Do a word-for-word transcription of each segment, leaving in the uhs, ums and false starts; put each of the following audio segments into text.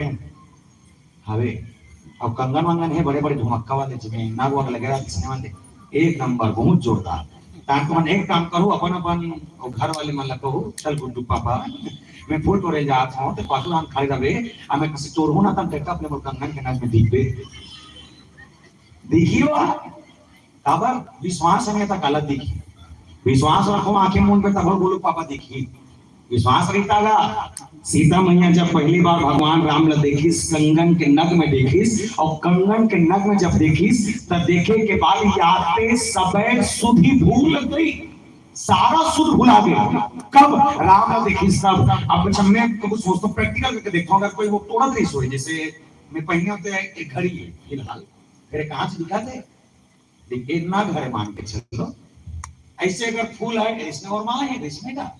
हवे। अउ कंगन वंगन हे बड़े बड़े धुमक्का वाले, जिसमें नाग वाग लगे रहते, सुने वाले। एक नंबर, बहुत जोरदार। तान को मन एक काम करो, अपन अपन अउ घर वाले मन ला कहो, "चल गुड्डू पापा, मैं फूल टोरे जात हूँ, तो पाछू हम खड़े रहे, आ मैं कसे चोर हूँ ना, तब देखा अपने मोर कंगन के नग में दिखबे।" देखियो, काबर विश्वास हमें तक गलत दिखी। विश्वास रखो, आंखें मूंद पे तब बोलो पापा दिखी। विश्वास रहता गा। सीता मैया जब पहली बार भगवान राम ला देखिस, कंगन के नग में देखिस, और कंगन के नग में जब देखिस, तब देखे के बाद याते सबे सुधि भूल गई, सारा सुध भुला गया। कब राम ला देखिस तब। अब कुछ हमने तो कुछ सोचता हूँ, प्रैक्टिकल करके देखता हूँ, अगर कोई वो तोड़त रही सोई, जैसे मैं पहने होते एक घड़ी है फिलहाल, फिर कांच दिखा थे, लेकिन ना घर मान के चलो। ऐसे अगर फूल है, इसमें और माला है, इसमें का?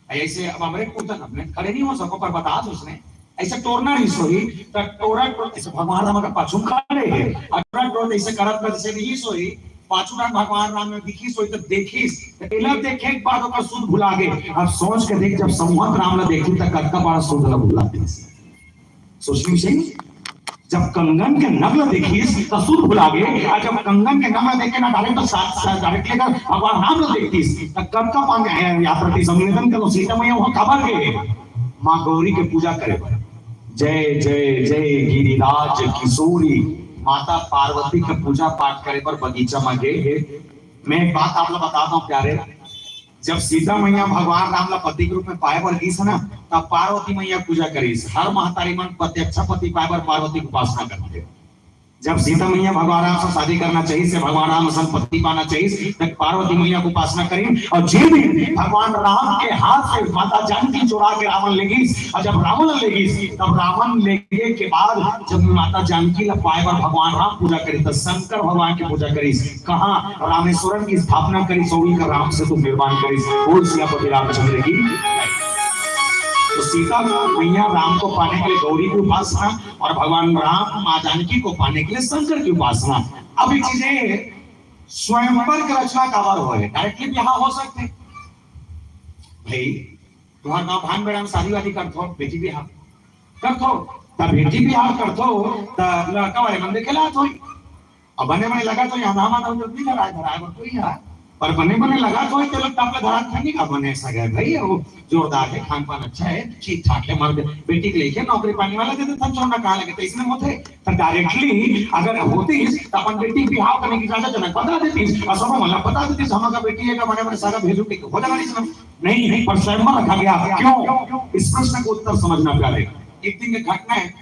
ऐसे अब हमरे कुर्ता में खड़े नहीं हो सको, पर बता दो उसने, ऐसे टोरना नहीं सोई, तो टोरा टोर, ऐसे भगवान राम का पाछू खड़े है, और टोरा टोर ऐसे करत कर से नहीं सोई, पाछू राम भगवान राम में दिखी सोई, तो देखिस, तो एला देखे एक बार ओकर सुध भुला गए। अब सोच के देख, जब संवत राम ला देखी, तो कतका बड़ा सुध ला भुला दे। सुशील सिंह, जब कंगन के नग ला देखिस, त सुध भुला गे। आ जब कंगन के नग ला देख के ना डायरेक्ट, साथ, साथ डायरेक्ट लेकर भगवान राम ला देखिस, त कब का पान, ए, याद रखती, संवेदन करो, सीता मैया वहाँ काबर गे? माँ गौरी के पूजा करे बर। जय, जय, जय गिरिराज किशोरी, माता पार्वती के पूजा पाठ करे बर बगीचा में गे हे। मैं एक बात आप लोग बताता हूँ प्यारे, जब सीता मैया भगवान राम ला पति के रूप में पाए बर गिस ना, तब पार्वती मैया पूजा करिस। हर महतारी मन प्रत्यक्ष पति पाए बर पार्वती की उपासना करथे। जब सीता मैया भगवान राम से शादी करना चाहिए, से भगवान राम से पति पाना चाहिए, तब पार्वती मैया की उपासना करिन। और जे दिन भगवान राम के हाथ से माता जानकी चुरा के रावण ले गिस, और जब रावण ले गिस, तब रावण लेगे के बाद जब माता जानकी ला पाए बर भगवान राम पूजा करिस, तो शंकर भगवान की पूजा करिस। कहाँ? रामेश्वरम की स्थापना करिस, सौरी का राम सेतु निर्माण करिस, बोल सियापति रामचंद्र की। तो सीता मैया राम को पाने के लिए गौरी की उपासना और भगवान राम माँ जानकी को पाने के लिए शंकर की उपासना। अब ये चीजें स्वयंवर की रचना काबर होय, डायरेक्टली ब्याह हो सकथे भाई। तुम्हार गाँव भान बेड़ा में शादी वादी करथो, बेटी ब्याह करथो, तब बेटी ब्याह करथो, तब लड़का वाले मन देखे लात होई। अब बने बने लगा तो यहाँ नाम आता तो नहीं धराए, धराए बर कोई है, पर बने बने लगा तो तेल तब धरा था नहीं का बने सगा भाई, वो जोरदार है, खान पान अच्छा है, ठीक ठाक है, मर्द बेटी के लेके नौकरी पाने वाला दे देता, छोड़ना कहाँ लगे, तो इसमें मत है। तो डायरेक्टली अगर होती तो अपन बेटी ब्याह करने की इजाजत जनक बता देती, और सब मतलब बता देती, हम का बेटी है का बने बने सगा भेजू के हो जाना इसमें। नहीं, नहीं, पर स्वयंवर रखा गया। क्यों? इस प्रश्न का उत्तर समझना प्यारे। एक दिन की घटना है,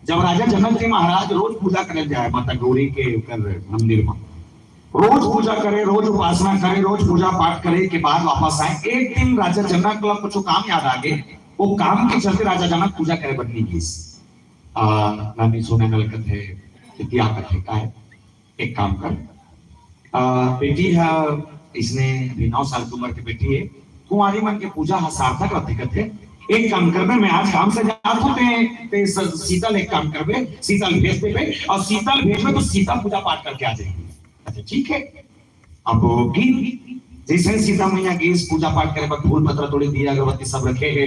जब राजा जनक जी महाराज रोज पूजा करे जाए माता गौरी के ओकर मंदिर में, रोज पूजा करे, रोज उपासना करे, रोज पूजा पाठ करे के बाद वापस आए। एक दिन राजा जनक ला कुछ काम याद आ गए, वो काम के चलते राजा जनक पूजा करे बर नहीं गिस। आ, नानी सुने नल कथे, क्या कथे, का है? एक काम कर, आ, बेटी है, इसने अभी नौ साल की उम्र की बेटी है, कुंवारी मन के पूजा ह सार्थक रथे कथे। एक काम कर, मैं आज काम से जात हूँ, ते, ते स-, सीता ल एक काम करबे, सीता ल भेज देबे, और सीता ल भेजबे तो सीता पूजा पाठ करके आ जाएगी। अच्छा, ठीक है। अब वो भी जैसे सीता मैया गिस, पूजा पाठ करे बर फूल पत्रा तोड़ी, दिया अगरबत्ती सब रखे है।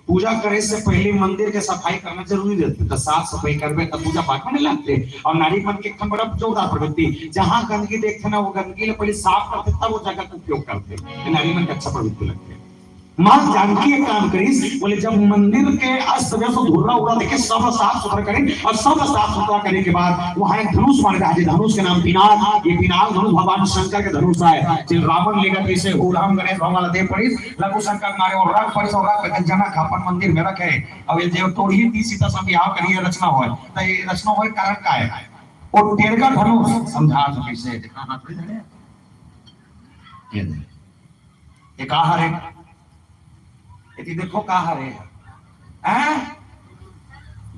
पूजा करे से पहले मंदिर के सफाई करना जरूरी रहते, तो साफ सफाई करबे तब पूजा पाठ में लगते। और नारी मन के एक ठन बड़ा जोरदार प्रवृत्ति, जहाँ गंदगी देखते ना, वो गंदगी ले पहले साफ करते, तब वो जगह का उपयोग करते। ये नारी मन के अच्छा प्रवृत्ति लगते। माँ जानकी एक काम करिस, बोले, जब मंदिर के अस्त व्यस्त धुर्रा उर्रा देखे, सब साफ सुथरा करे, और सब साफ सुथरा करे के बाद वहाँ एक धनुष मारे, आज धनुष के नाम पिनाक, ये पिनाक धनुष भगवान शंकर के धनुष है। जे रावण लेगा, जैसे उड़ान गणेश भगवान ला दे पड़ी, लघु शंकर मारे और रख पड़ी, और रख पे जनक अपन मंदिर में रखे। अब ये जो तोड़ी तीन सीता सब बिहाव करिए रचना होय, तो ये रचना होय कारण का है? वो टेरगा धनुष समझा तो कैसे? हाँ, हाँ, थोड़ी देर है। ये दे। ये का हरे? यदि देखो का हरे, हैं?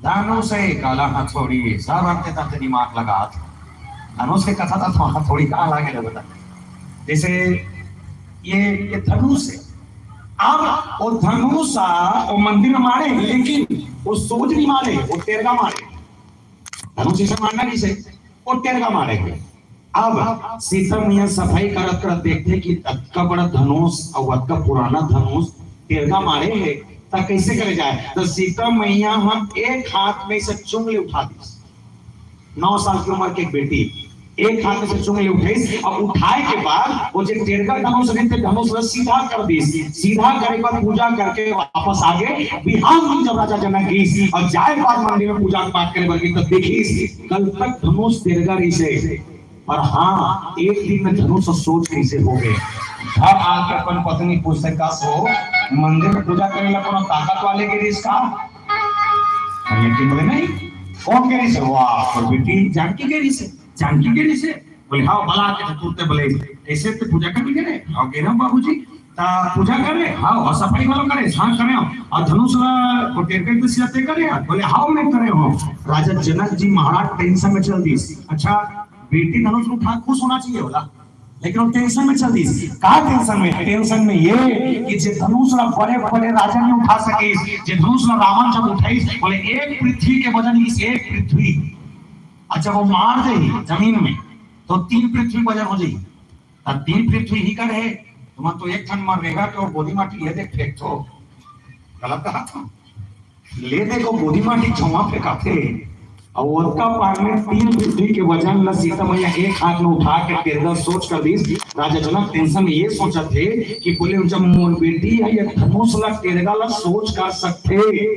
धनुष है, काला हथौड़ी, सब आपके तक दिमाग लगा। धनुष के कथा था, तो हथौड़ी कहाँ लागे रे बता? जैसे ये, ये धनुष है। अब वो धनुष आ, वो मंदिर में मारे, लेकिन वो सोज नहीं मारे, वो टेरगा मारे। धनुष इसे मारना नहीं से, वो टेरगा मारे हुए। अब सीता मैया सफाई करत करत देखते कि अतका बड़ा धनुष और अतका पुराना धनुष टेरगा मारे है, त कैसे करे जाए? त सीता मैया ह एक हाथ में से चुंग ले उठा दिस। नौ साल की उम्र के एक बेटी एक हाथ में से चुंग ले उठाइस और उठाए के बाद वो जे टेरगा धनुष रहिस ते धनुष ला सीधा कर दिस। सीधा करे के बाद पूजा करके वापस आगे। बिहान दिन जब राजा जनक गइस और जाए के बाद मंदिर में पूजा पाठ करे बर गइस, तब देखिस कल तक धनुष टेरगा रहिस हे, पर हाँ, एक दिन में धनुष सोज कइसे हो गे। घर आके अपन पत्नी पूछथे, "का सो मंदिर में पूजा करे ला कोनो ताकत वाले गे रहिस का?" लेकिन बोले, "नहीं।" "कौन गे रहिस?" "वाह, तो बेटी जानकी गे रहिस हे।" "जानकी गे रहिस हे?" बोले, "हाँ, बला के तो तुरते बोले, ऐसे तो पूजा करने गे रहे।" "हाँ, गे रहेंव बाबूजी।" "ता पूजा करे?" "हाँ।" "और सफाई वाला करे?" "हाँ, करे।" "और धनुष ला को टेर करके सियाते करे?" "बोले, हाँ, मैं करे हूँ।" राजा जनक जी महाराज टेंशन में चल दिस। अच्छा, बेटी धनुष उठा खुश होना चाहिए बोला, लेकिन वो टेंशन में चल दिस। का टेंशन में? टेंशन में ये कि जे धनुष ला बड़े बड़े राजा नहीं उठा सकिस, जे धनुष ला रावण जब उठाइस, बोले, "एक पृथ्वी के वजन इस एक पृथ्वी।" अच्छा, वो मार जाही जमीन में, तो तीन पृथ्वी वजन हो जाही। अब तीन पृथ्वी ही कर है, तुमन तो एक ठन मर रेगा, तो गोदी माटी ले दे फेंक तो। गलत कहा था। ले दे को गोदी माटी छुआ फेंकाथे। और ओतका पार में तीन पृथ्वी के वजन ला सीता मैया एक हाथ में उठा के टेरगा सोज कर दिस। राजा जनक टेंशन में ये सोचत हे कि बोले, "जब मोर बेटी है, ये धनुष ला टेरगा ला सोज कर सकथे।"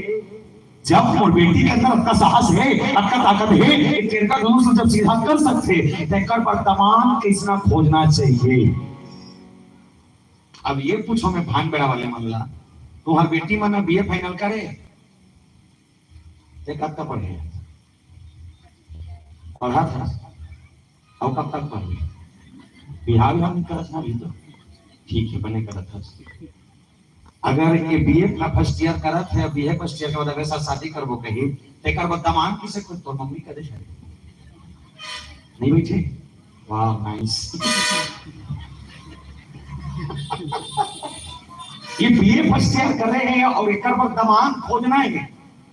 जब मोर बेटी के अंदर अतका साहस है, अतका ताकत है कि टेरगा धनुष जब सीधा कर सकथे, तेकर बर दमांद कइसना खोजना चाहिए। अब ये पूछो मैं भान बेड़ा वाले मन ला, तुम्हार बेटी मन बीए फाइनल करे, ते कतका पढ़े? पढ़त हस? अउ कब तक पढ़ही? बिहाव विहाव नइ करत ना अभी तो। ठीक है, बने करत हस। अगर ये बीए फर्स्ट ईयर करत है, बीए फर्स्ट ईयर के बाद अगर साथ शादी करबो कही, तेकर बाद दमांद किसे खुद तोर मम्मी करे है? नहीं बेटे? वाह, नाइस। ये बीए फर्स्ट ईयर कर रहे हैं और एकर बाद दमांद खोजना है,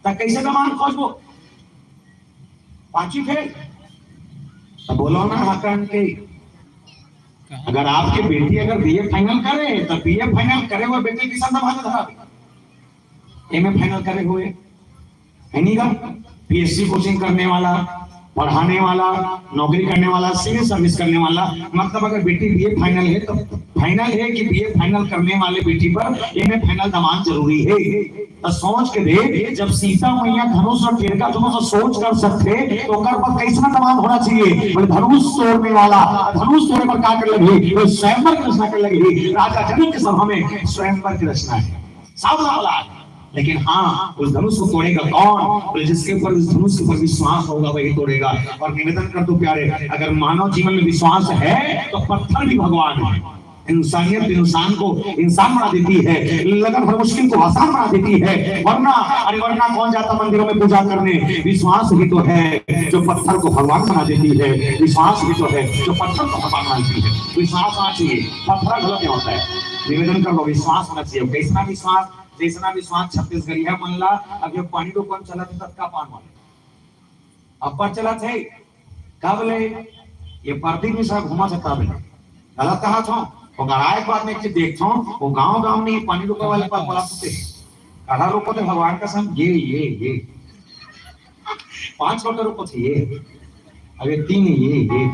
त कैसे दमांद खोजबो? पांचवी फेल। तो बोलो ना, हाकन के, अगर आपके बेटी अगर बीए फाइनल करे, तो बीए फाइनल करे हुए बेटी के साथ भाग धरा दे। एमए फाइनल करे हुए, है नहीं का? पीएससी कोचिंग करने वाला, पढ़ाने वाला, नौकरी करने वाला, सिविल सर्विस करने वाला, मतलब अगर बेटी बीए फाइनल है तो फाइनल है कि बीए फाइनल करने वाले बेटी पर एमए फाइनल दमांद जरूरी है। तो सोच के देख, जब सीता मैया धनुष और टेरगा धनुष सोज कर सकथे, तो ओकर पर कैसना दमांद होना चाहिए? बोले, धनुष तोड़ने वाला, धनुष तोड़े पर का करे लगही? बोले, स्वयंवर की रचना करे लगही। राजा जनक के सभा में स्वयंवर की रचना है। सावला वाला। लेकिन हाँ, उस धनुष को तोड़ेगा कौन? बोले, जिसके ऊपर उस धनुष के ऊपर विश्वास होगा, वही तोड़ेगा। और निवेदन कर दो प्यारे, अगर मानव जीवन में विश्वास है, तो पत्थर भी भगवान है। इंसानियत इंसान को इंसान बना देती है, लगन हर मुश्किल को आसान बना देती है। वरना, अरे वरना कौन जाता मंदिरों में पूजा करने? विश्वास ही तो है जो पत्थर को भगवान बना देती है, विश्वास ही तो है जो पत्थर को भगवान बना देती है। विश्वास होना चाहिए, पत्थर गलत नहीं होता है। निवेदन कर लो, विश्वास होना चाहिए। कैसना विश्वास? जैसना विश्वास छत्तीसगढ़िया मन ला, अब ये पानी डोकन चलत है, ततका पान वाले अब्बड़ चलत है। कब ले ये प्रदीप मिश्रा घूमा सकता बे? गलत कहा था। ओकर आए के बाद में एक चीज देखथो, वो गांव गांव में ये पानी रोके वाले पर बड़ा सुते। काढ़ा रोको थे भगवान कसम, ये, ये, ये। पांच लोटा रोको थे ये। अरे तीन ये, ये।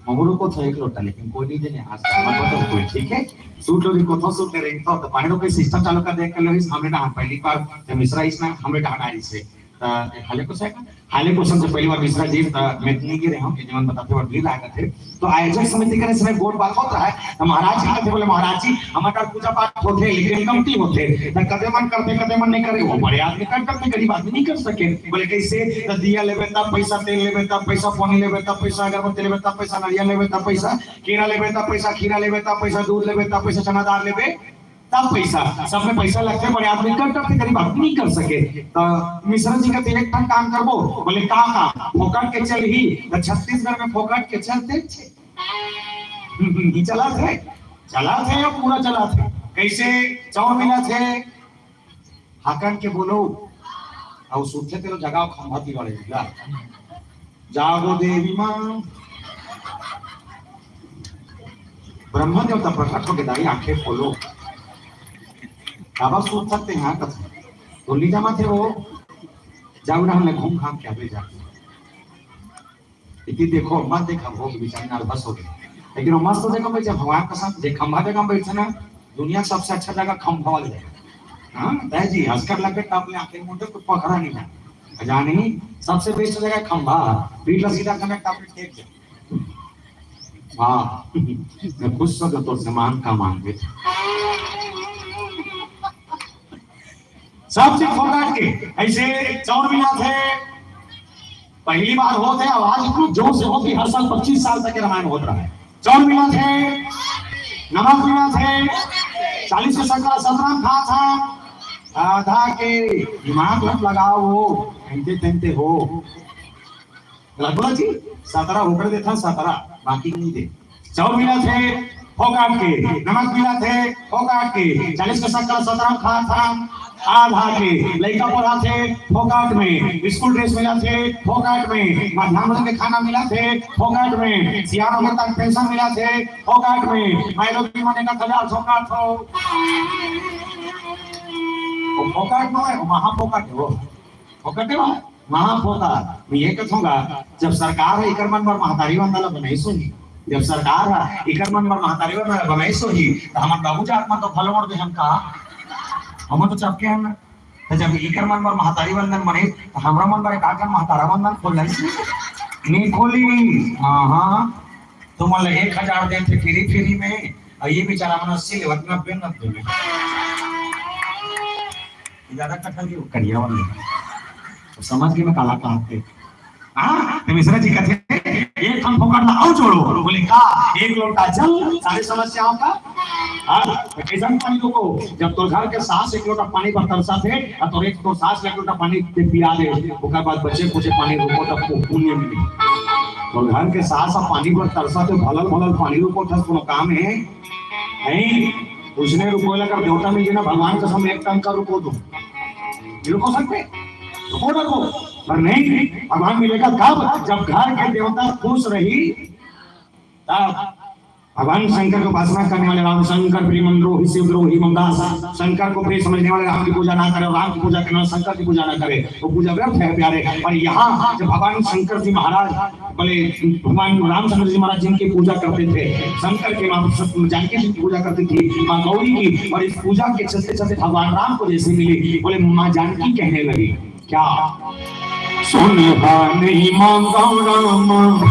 मगरू को था एक लोटा, लेकिन कोई नहीं देने आज तक। मत बताओ कोई, ठीक है? सूट लो, रिको था, सूट ले रही था, तो पानी रोके सिस्टम चालू कर दे, कर लो, इस हमने ना पहली बार, जब मिश्रा इस ना, हमने डहान आई से। त हाले कुछ है का? हाले कुछ हमसे पहली बार मिश्रा जी, त मैं नहीं गिरे हूँ, कि जीवन बताते हुए भी रहा करते। तो आयोजक समिति करे समय गोल बात होता है, तो महाराज जी कहते बोले, "महाराज जी, हमारा पूजा पाठ होते, लेकिन कमती होते, त कदे मन करते, कदे मन नहीं करे।" वो बड़े आदमी कर सकते, गरीब आदमी नहीं कर सके। बोले, "कैसे?" त दिया लेबे तब पैसा, तेल लेबे तब पैसा, पानी लेबे तब पैसा, अगरबत्ती लेबे तब पैसा, नरिया लेबे तब पैसा, केरा लेबे तब पैसा, खीरा लेबे तब पैसा, दूध लेबे तब पैसा, चना दाल लेबे तब पैसा, सब में पैसा लगथे, बड़े आदमी कर सकथे, गरीब आदमी नहीं कर सके। त मिश्रा जी कहते, "एक ठन काम करबो।" बोले, "का काम?" "फोकट के चलही।" त छत्तीसगढ़ में फोकट के चलथे, नहीं चलत हे, चलत हे या पूरा चलत हे। कैसे? चाउर मिलत हे, हाकन के बोलो, अउ सूते तेरो जगाओ खंभा तिवाड़े ला। जागो देवी माँ। ब्रह्मा देवता प्रकट होके दाई आंखें खोलो। काबर सोच सकते हैं, हाँ, कथन। तो लीजा मत है वो, जाओ ना, हमने घूम घाम के आगे जाके। इतनी देखो, मत देखा, वो बेचारे nervous हो गए। लेकिन वो मस्त जगह में, जब हमारे कसम, जे खंभा जगह में बैठे ना, दुनिया सबसे अच्छा जगह खंभा वाली जगह। हाँ, दे जी, अस्कर लगे टप ले आके मुंडे तो पकड़ा नहीं जाए। जानी, सबसे बेस्ट जगह खंभा, पीठ ला सीधा करना, टप ले टेक दे। वाह, मैं खुश हो तो सामान का मांगे। सब चीज फोकट के, ऐसे चाउर मिला थे, पहली बार होत हे, आवाज इतनी जोर से होत हे, हर साल पच्चीस साल तक ये रामायण होत रहा है। चाउर मिला थे, नमक मिला थे, चालीस के शक्कर सत्रह खा था, आधा के दिमाग मत लगाओ, वो घंटे घंटे हो। लगभग जी, सत्रह होकर देता, सत्रह, बाकी नहीं दे। चाउर मिला थे, फोकट के, नमक मिला थे, फोकट के, चालीस के शक्कर सत्रह खा था, आधा के, लइका पढ़ा थे, फोकट में, स्कूल ड्रेस मिला थे, फोकट में, मध्यान्ह भोजन के खाना मिला थे, फोकट में, सियान होकर तक पेंशन मिला थे, फोकट में, माइलो की मने का खजाल फोकट हो। वो फोकट नो है, वो महाफोकट है वो। फोकट है वो। महाफोकट। मैं ये कहूँगा, जब सरकार है, इकर मन बर महतारी वंदन ला बनाइस होही। जब सरकार है, इकर मन बर महतारी वंदन ला बनाइस होही, तो हमर बाबू जात मन तो फल मोड़ दे हम का? हम तो चपके हैं ना। तो जब इकर मन बर महतारी वंदन बने, तो हमरा मन बर का कर महतारा वंदन खोल लाई? नहीं खोली। हाँ, हाँ। तुमन ला एक हजार देथे free, free में, और ये बेचारा मन अस्सी लेवत, नब्बे, नब्बे में। ये ज्यादा कठिन क्यों? करिया वाला। तो समझ के मैं काला कहा थे। हाँ, तो मिश्रा जी कहते, "एक ठन फोकट ला आओ जोड़ो।" बोले, "का? एक लोटा जल, सारी समस्याओं का।" हाँ, तो कैसन पानी रोको? जब तोर घर के सास एक लोटा पानी पर तरसा थे, और तोर एक तोर सास एक लोटा पानी दे पिया दे, ओकर बाद बचे कुछ पानी रोको, तब को पुण्य मिले। तोर घर के सास अब पानी पर तरसा थे, भलल भलल पानी रोको, ठस कोनो काम है? नहीं। उसने रुको लगा, देवता में ये ना, भगवान कसम, एक टंका रुको दो। ये रुको सकते? रुको ना को। पर नहीं, भगवान मिलेगा कब? जब घर के देवता खुश रही, तब। भगवान शंकर की उपासना करने वाले राम शंकर प्रेम द्रोही शिव द्रोही ममदास, शंकर को प्रिय समझने वाले राम की पूजा ना करे और राम की पूजा करने वाले शंकर की पूजा ना करे, वो पूजा व्यर्थ है प्यारे। और यहाँ जब भगवान शंकर जी महाराज बोले, भगवान रामचंद्र जी महाराज जिनकी पूजा करते थे, शंकर के माँ जानकी जी की पूजा करती थी, माँ गौरी की, और इस पूजा के चलते चलते भगवान राम को जैसे मिली, बोले, माँ जानकी कहने लगी, क्या? सोना नहीं मांगा राम,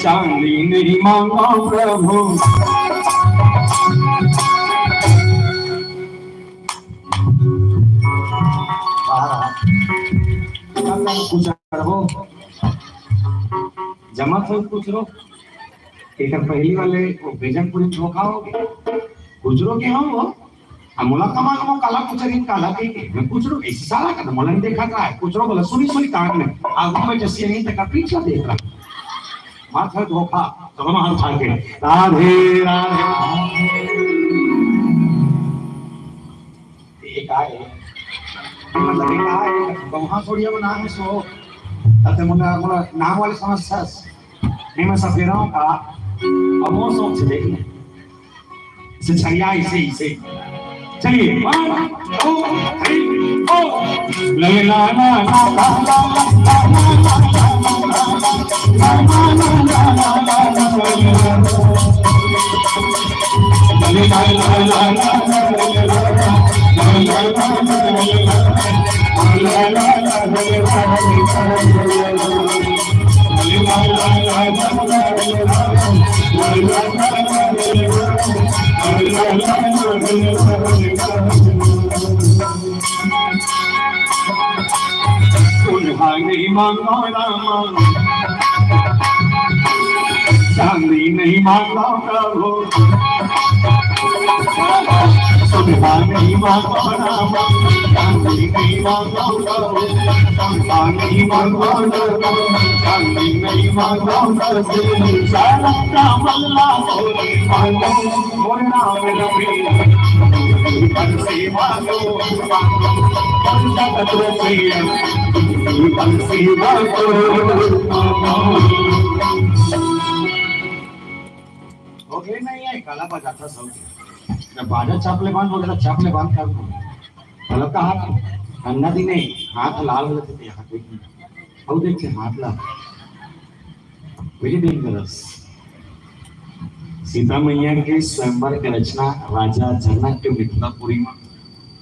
चांदी नहीं मांगा प्रभु। कुछ करबो, जमा तो कुछ रो। एकर पहली वाले वो बेजनपुरी धोखा हो गया। गुजरो के हम वो, आ मोला कमा कमा काला कुचरी काला के, के मैं कुछ रो, ऐसी साला का मोला नहीं देखा था, कुछ रो बोला, सुनी सुनी कान में, आगू में जैसे नहीं तक पीछे देख रहा। माथा धोखा, कदम हाथ खा के, राधे राधे। एक आए, मतलब एक आए, वहाँ थोड़ी अब नाम है सो, तब मोला, मोला नाम वाले समस्या नहीं, मैं सफेरा हूँ का, अब वो सोच देख ले। इसे छरिया, इसे, इसे। चलिए, one, two, three, four। लले ला ला ला ला ला ला ला ला ला ला ला ला ला ला ला ला ला ला। सोना नहीं मांगा रामा, चांदी नहीं मांगा प्रभु। सोना नहीं मांगा रामा, चांदी नहीं मांगा प्रभु। सोना नहीं मांगा रामा, चांदी नहीं मांगा प्रभु। सारा का मल्ला सोनी मांगो। हो गए नहीं है, काला बजाता सब। जब बाजा चाप ले बांध बोले तो चाप ले बांध कर दो। गलत कहा, गंगा दी नहीं, हाथ लाल हो जाते थे यहाँ पे। और देखते हाथ लाल। Very dangerous। सीता मैया के स्वयंवर के रचना राजा जनक के मिथिलापुरी में।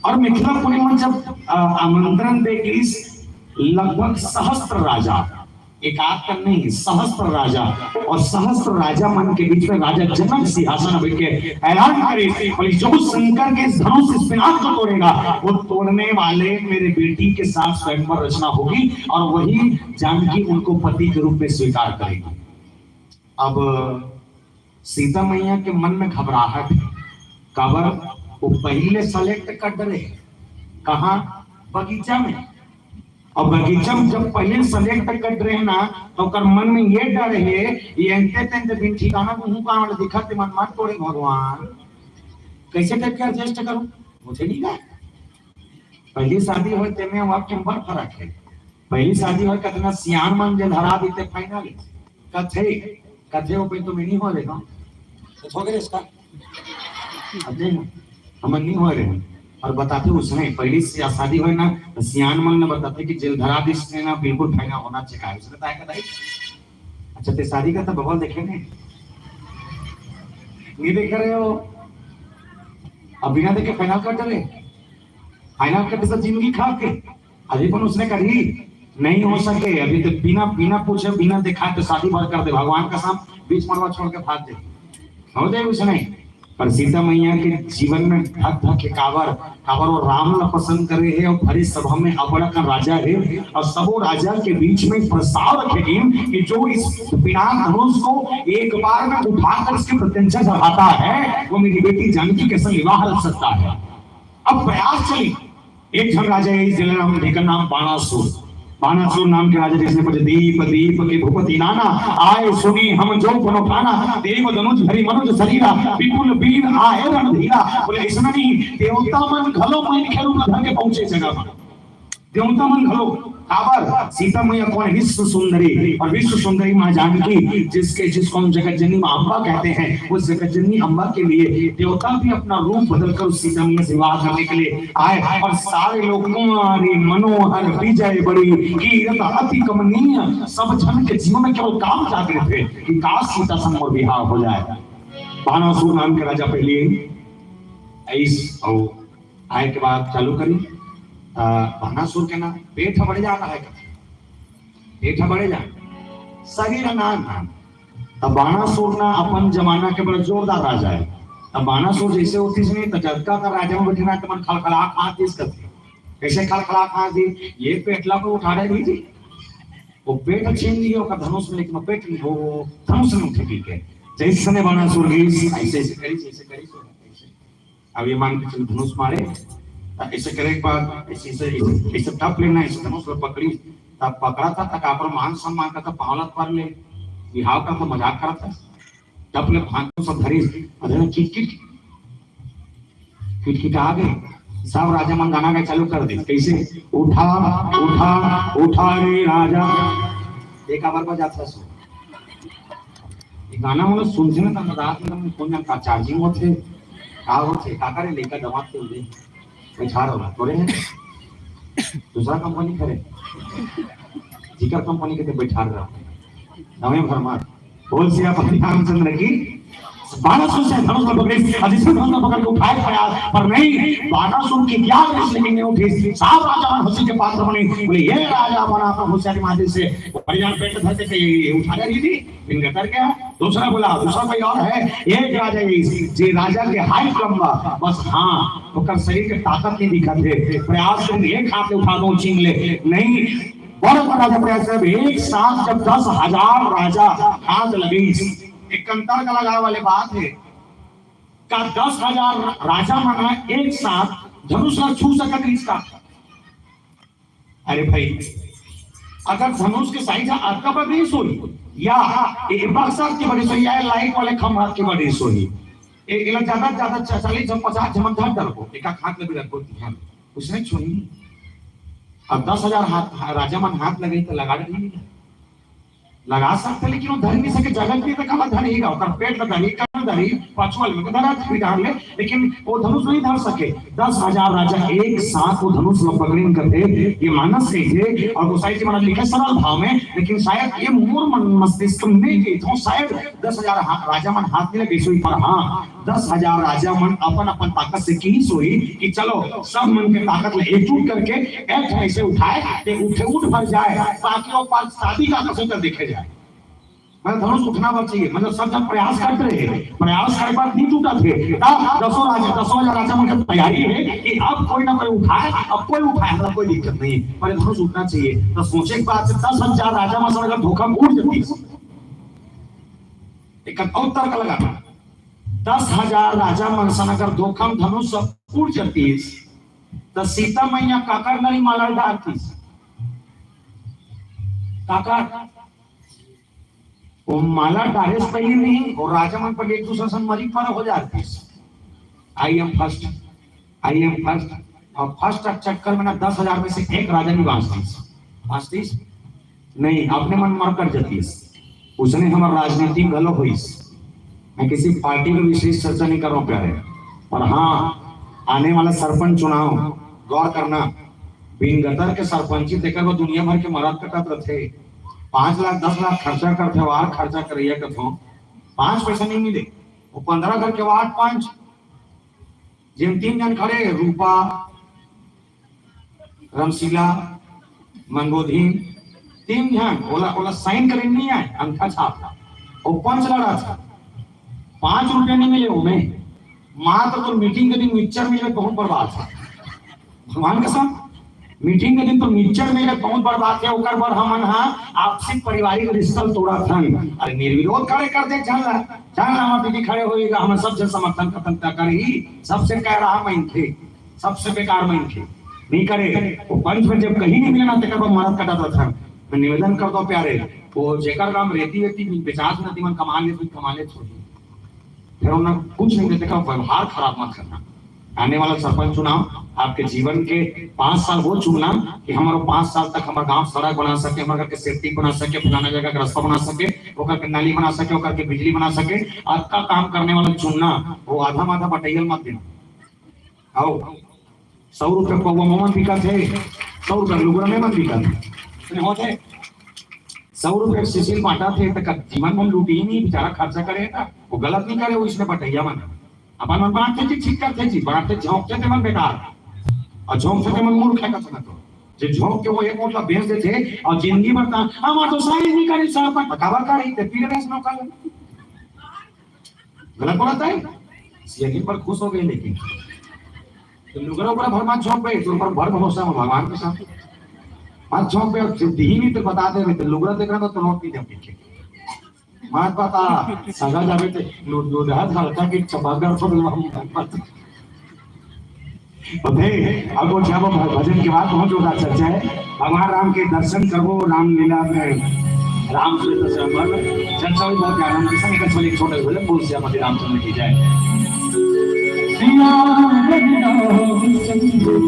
और मिथिलापुरी में जब, अ, आमंत्रण दे गई लगभग सहस्त्र राजा, एक आध का नहीं, सहस्त्र राजा, और सहस्त्र राजा मन के बीच में राजा जनक सिंहासन अभी के ऐलान करे, बोले, "जो शंकर के धनुष इस पिनाक को तोड़ेगा, वो तोड़ने वाले मेरे बेटी के साथ स्वयंवर रचना होगी और वही जानकी उनको पति के रूप में स्वीकार करेगी।" अब सीता मैया के मन में घबराहट है, काबर वो पहले select कर डरे, कहाँ? बगीचा में। अब बगीचा में जब पहले select कर रहे ना, तो ओकर मन में ये डर है, ये अंते तंते बिन ठिकाना को हूँ कहाँ वाला दिखत मन मत तोड़े भगवान। कैसे करके adjust करूँ? मुझे नहीं कहा। पहली शादी होय तेमे अब के बड़ फर्क है। पहली शादी होय कितना सियान मन जे धरा देते final कथे, कथे हो पे तो मैं नहीं हो रहे हम। तो हो गए इसका। अब नहीं, हम नहीं हो रहे हैं। और बताते उसने पहली से शादी होय ना, तो सियान मन ने बताते कि जेल धरा दिस ने ना बिल्कुल final होना चाहिए। उसने बताया कदाई। अच्छा, ते शादी का तो बबल देखे नहीं, नहीं देख रहे हो। अब बिना देखे final कर डरे, final करते सब जिंदगी खराब के। अभी पण उसने करी नहीं हो सके। अभी तो बिना, बिना पूछे, बिना देखा तो शादी भर कर दे, भगवान कसम, बीच मड़वा छोड़ के भाग दे, हो जाए उसने। पर सीता मैया के जीवन में धक धक के काबर, काबर वो राम ला पसंद करे है और भरी सभा में अबड़ अकन राजा है और सबो राजा के बीच में प्रस्ताव रखे कि जो इस पिनाक धनुष को एक बार में उठाकर इसकी प्रत्यंचा चढ़ाता है, वो मेरी बेटी जानकी के संग विवाह रच सकता है। अब प्रयास चली, एक झन राजा है, जिला नाम, जेकर नाम बाणासुर। बाणासुर नाम के राजा, जिसने पूछे, "दीप, दीप के भूपति नाना, आए सुनी हम जो पनौठाना, देव दनुज धरि मनुज शरीरा, विपुल बीर आहे रणधीरा।" बोले, "ऐसा नहीं, देवता मन घलो मन के रूप धर के पहुंचे जगह पर।" देवता मन घलो, काबर? सीता मैया कौन? विश्व सुंदरी। और विश्व सुंदरी माँ जानकी, जिसके, जिसको हम जगत जननी माँ अम्बा कहते हैं, उस जगत जननी अम्बा के लिए देवता भी अपना रूप बदलकर उस सीता मैया से विवाह करने के लिए आए। और सारे लोग, "कुमारी मनोहर विजय बड़ी, कीरत अति कमनीय।" सब जन के जीवन में केवल काम जागृत है कि काश सीता संग मोर विवाह हो जाए। बाणासुर नाम के राजा पहले आइस और आए के बाद चालू करी, त बाणासुर के ना पेट ह बड़े जाना है, कथे पेट ह बड़े जाना, शरीर ह नान नान। त बाणासुर ना अपन जमाना के बड़ा जोरदार राजा है। त बाणासुर जैसे होती नहीं, त जतका का राजा में बैठे ना, त मन खलखला खा दिस कथे। कैसे खलखला खा दी? ये पेटला को उठा रहे जी, वो पेट छीन लियो का धनुष में, लेकिन वो पेट नहीं, वो धनुष नहीं उठे, ठीक है। जैसे ने बाणासुर गई, ऐसे, ऐसे करी, ऐसे करी, ऐसे। अब ये मान के चल, धनुष मारे, त ऐसे करे एक बार, ऐसे, ऐसे, ऐसे, ऐसे टप लेना, ऐसे धनुष में पकड़ी, तब पकड़ा था, तक आप मान सम्मान का था, पावलत पर ले, बिहाव का था, मजाक करा था, टप ले, भाग को सब धरी, अरे किट किट, किट किट आ गए, सब राजा मन गाना गाए चालू कर दे, कैसे? उठा, उठा, उठा रे राजा, एक बार बजाता सो। ये गाना वाला सुनते ना, तो रात में तुम फोन में का चार्जिंग होते, का होते, का करे, लेकर दबाते हुए बैठा रहो, थोड़े हैं। दूसरा कंपनी करे, जिकर कंपनी के बैठा रहो, नवे भर मार। बोल सियापति रामचंद्र की। बारह सौ से धनुष में पकड़े, और जिसने धनुष में पकड़ के उठाए खड़ा, पर नहीं, बारह सौ की क्या, इसलिए नहीं उठी। साहब राजा हंसी के पात्र बने, बोले, "ये राजा बना तो होशियारी मारे से, परिजन पेट धर के ये उठा ले दीदी।" इनका कर क्या? दूसरा बोला, दूसरा कोई और है? एक राजा ही, जे राजा के हाइट लंबा, बस हाँ, ओकर शरीर के ताकत नहीं दिखत है। प्रयास करूँ, एक हाथ ले उठा दूँ, छीन ले। नहीं, बड़ बड़ राजा प्रयास करे, एक साथ जब दस हजार राजा हाथ लगे, एक कंतर का लगाए वाले बात है, का दस हजार राजा मन एक साथ धनुष ला छू सकत रहिस का? अरे भाई, अगर धनुष के साइज ह अतका बड़े सोही, या ए बक्सा के बड़े सोही, या लाइट वाले खंभा के बड़े सोही, ए, एला ज्यादा, ज्यादा च-, चालीस झन, पचास झन धर डरबो, एक हाथ में भी रखबो, ध्यान, उसने छुई। अब दस हजार हाथ, हा-, राजा मन हाथ लगे तो लगा डरी। लगा सकथे, लेकिन वो धर नहीं सके, जगत में तो कहाँ धर ही गा, ओकर पेट में धर ही, कहाँ धर ही, पछुआ में तो धरा धर ले, लेकिन वो धनुष नहीं धर सके। दस हजार राजा एक साथ वो धनुष ला पकड़िन कथे, ये मानस कहिथे, और गोसाई जी महाराज लिखे सरल भाव में, लेकिन शायद ये मोर मन मस्तिष्क में गए थे, शायद दस हजार हा-, राजा मन हाथ में लगे सोई, पर हाँ, दस हजार राजा मन अपन अपन ताकत से किहिस होही कि चलो सब मन के ताकत ले एकजुट करके एक ठन ऐसे उठाए, ते उठे उठ भर जाए, बाकी वो पास शादी का कसम कर देखे जाए। मतलब धनुष उठना बर चाहिए, मतलब सब जन प्रयास करते रहे, प्रयास करे बाद नहीं टूटत हे। तब दसों राजा, दसों हजार राजा मन के तैयारी है कि अब कोई ना कोई उठाए, अब कोई उठाए, मतलब कोई दिक्कत नहीं, पर धनुष उठना चाहिए। तो सोचे के बाद से दस हजार राजा मन से अगर धोखा में उठ जाती, एक और तर्क लगा, दस हजार राजा मन सन अगर धोखा में धनुष सब उड़ जतीस, त सीता मैया काकर नरी माला डारतीस? काकर? वो माला डारे से पहले नहीं, वो राजा मन पर एक दूसरे से मरी पर हो जातीस। I am first, I am first। और फर्स्ट के चक्कर में ना दस हजार में से एक राजा नहीं बांचतीस, बांचतीस नहीं, अपने मन मर कर जतीस। उसने हमर राजनीति में घलो होइस। मैं किसी पार्टी के विशेष चर्चा नहीं कर रहा हूँ प्यारे, पर हाँ, आने वाला सरपंच चुनाव गौर करना, बिन गतर के सरपंची तेकर बर दुनिया भर के मरत कटत रथे। पाँच लाख दस लाख खर्चा करथे, वार खर्चा करैया कथों, पाँच पैसा नहीं मिले। वो पंद्रह घर के वार्ड पंच, जेन तीन जन खड़े, रूपा, रमशीला, मंगोधीन, तीन झन ओला, ओला साइन करे नहीं आए, अंगठा छाप ला। वो पंच लड़ा था, पाँच रुपया नहीं मिले ओमे। मात्र तो मीटिंग के दिन मिक्सचर मिले, बहुत बर्बाद था। भगवान कसम, मीटिंग के दिन तो मिक्सचर मिले, बहुत बर्बाद है। ओकर बर हमन हा आपसी पारिवारिक रिश्ता तोड़ा थन। अरे निर्विरोध खड़े कर दे, झन ला, झन ला, मत दीदी खड़े होएगा, हम सब जन समर्थन खत्म कर ही, सबसे कह रहा मैं थे। सबसे बेकार मनखे नहीं करे। वो पंच में जब कहीं नहीं मिले ना, तेकर पर मरत कटा था। मैं निवेदन करता हूँ प्यारे, वो जेकर नाम रेती वेती बेचात ना, तिमन कमा ले, कमा ले, छोड़ी। फिर उन्हें कुछ नहीं देते का व्यवहार खराब मत करना। आने वाला सरपंच चुनाव आपके जीवन के पाँच साल वो चुनना कि हमारे पाँच साल तक हमारा गांव सड़क बना सके, हमारे घर के सेफ्टी बना सके, फलाना जगह का रास्ता बना सके, वो करके नाली बना सके, वो करके बिजली बना सके। आपका काम करने वाला चुनना, वो आधा माधा बटैयल मत देना। आओ, सौ रुपया पौवा मोमन बिकत हे, सौ रुपया लुगरा में मन बिकत हे। इसने होत हे, सौ रुपया सीसील बांटत हे, त कब जीवन में लूटी ही नहीं, बेचारा खर्चा करे था, वो गलत नहीं करे, वो इसने बटैया मन। अपन मन बांटते जी, ठीक करते जी, बांटते झोंकते थे मन बेकार, और झोंकते थे मन मूर्ख है, कसम तो। जे झोंक के वो एक ओटला बेच देते, और जिंदगी भर ता, "हमार तो साइज नहीं करे, सर पर पकावा करे, ते पीले बेच नौका ले।" गलत बोलत हे? सियागिन पर खुश हो गए, लेकिन तो लुगरा उगरा भर मत झोंक बे, तोर पर भर भरोसा है भगवान के साथ। मत झोंक बे, जब दिही नहीं तो बता दे, तो लुगरा देख रहा तो नोट नहीं दे पीछे। मत बता, सगा जावे तो लू-, लूल्हा हल्का की चमकदार तो लूल्हा हम मत। तो फिर अब वो जाबो भ-, भजन के बाद बहुत जोरदार चर्चा है। भगवान राम के दर्शन करबो, रामलीला में राम से दर्शन पर चर्चा भी बहुत आनंद के संग। एक छोटे भजन बोल, श्यामति रामचंद्र की जय। श्यामति रामचंद्र की जय।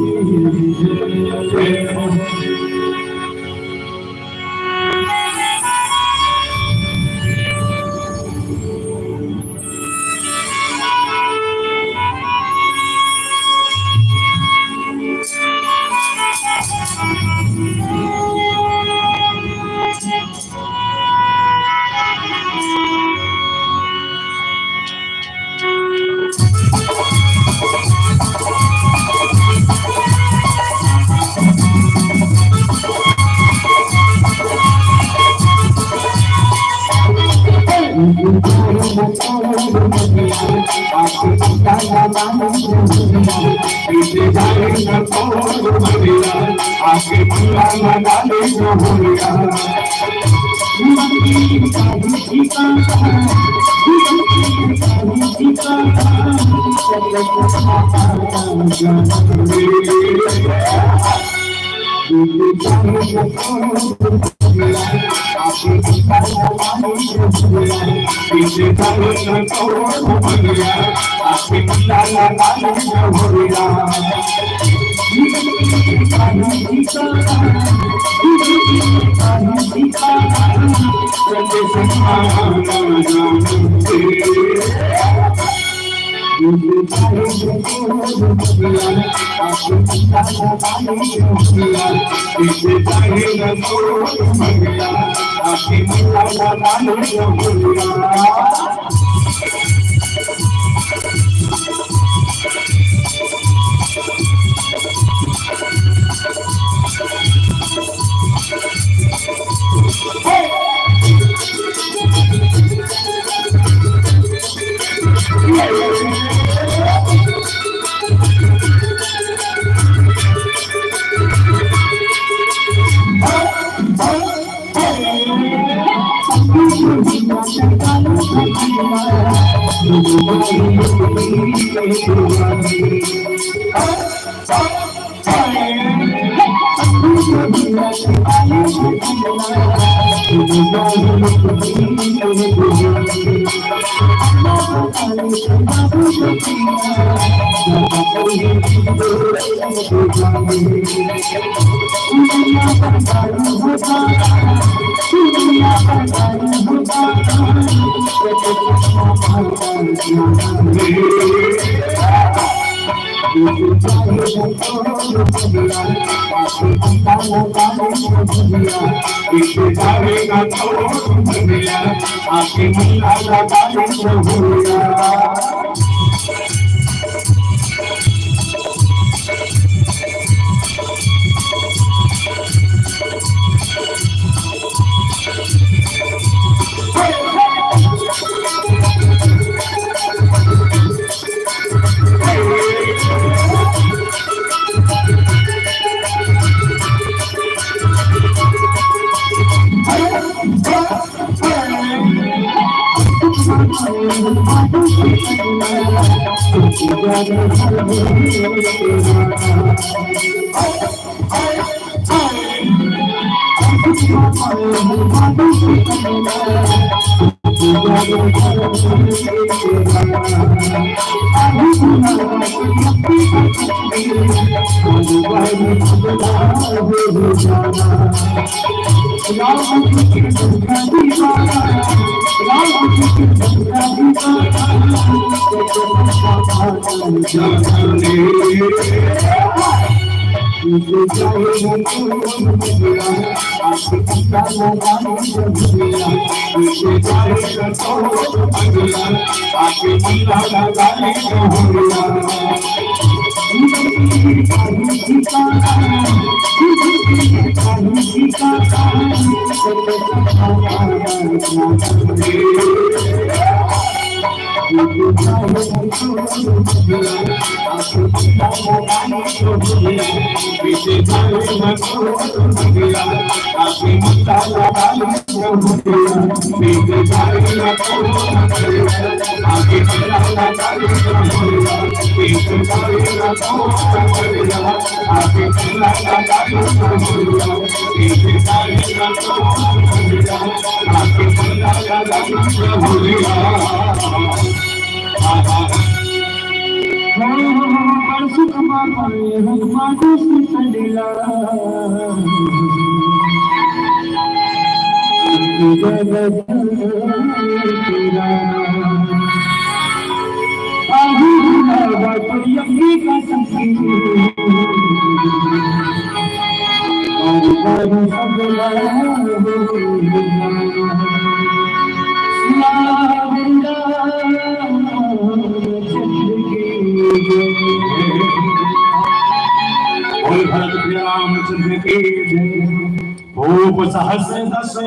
बोल भरत प्रिय रामचंद्र की जय। भूप सहस दस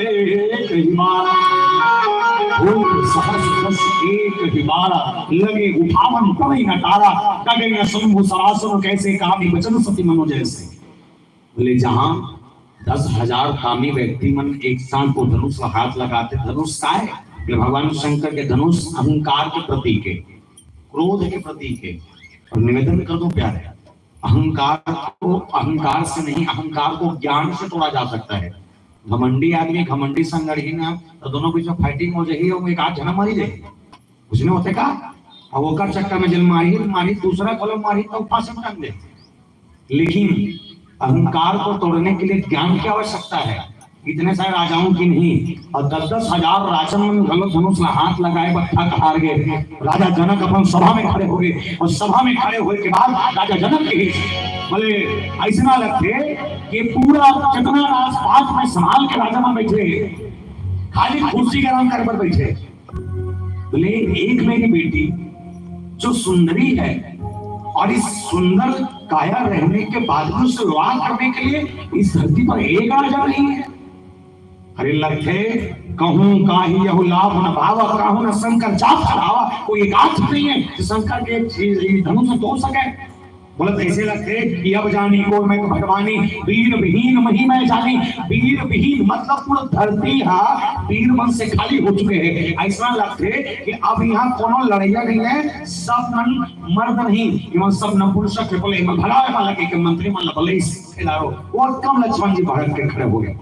एक ही माला, भूप सहस दस एक ही माला, लगे उठावन पड़े न टाला, कगे न शंभु सरासन कैसे, कामी बचन सति मनो जैसे। बोले, जहां दस हजार कामी व्यक्ति मन एक साथ वो धनुष ला हाथ लगाथे, धनुष काय? बोले, भगवान शंकर के धनुष अहंकार के प्रतीक है, क्रोध के प्रतीक है। और निवेदन कर दो प्यारे, अहंकार को, अहंकार से नहीं, अहंकार को ज्ञान से तोड़ा जा सकता है। घमंडी आदमी घमंडी संग लड़ही ना, तो दोनों बीच में fighting हो जाही, वो एक आध झना मरी जाही। कुछ नहीं होथे का? अब ओकर चक्कर में जेन मारही, मारही, दूसरा घलो मारही, तो फांसी में टांग दे। लेकिन अहंकार को तोड़ने के लिए ज्ञान की आवश्यकता है। इतने सारे राजाओं की नहीं, और दस दस हजार राजन मन घलो धनुष ला हाथ लगाए, बट्ठा कहार गए। राजा जनक अपन सभा में खड़े हो गए, और सभा में खड़े होए के बाद राजा जनक के ही बोले, ऐसना लगथे कि पूरा जितना राजपाट में संभाल के राजा मन बैठे, खाली कुर्सी गरम करे बर बैठे। बोले, एक मेरी बेटी जो सुंदरी है और इस सुंदर काया रहने के बाद भी उससे विवाह करने के लिए इस धरती पर एक राजा नहीं है। अरे लगथे, कहूं काही यहु लाभ न पावा, कहूं न शंकर जात चढ़ावा। कोई एक आठ नहीं है जो शंकर के चीज, ये धनुष तोड़ सके। बोलत ऐसे लगथे कि अब जानी को मैं भगवानी, वीर विहीन मही मैं जानी। वीर विहीन मतलब पूरा धरती हा वीर मन से खाली हो चुके हैं। ऐसा लगथे कि अब यहाँ कोनो लड़ैया नहीं है, सब मन मर्द नहीं, इमन सब नपुंसक है। बोले, इमन भगावे वाला के, के मंत्री मन ला बोले, इस ठेलारो, वो कम लक्ष्मण जी भड़क के खड़े हो गए।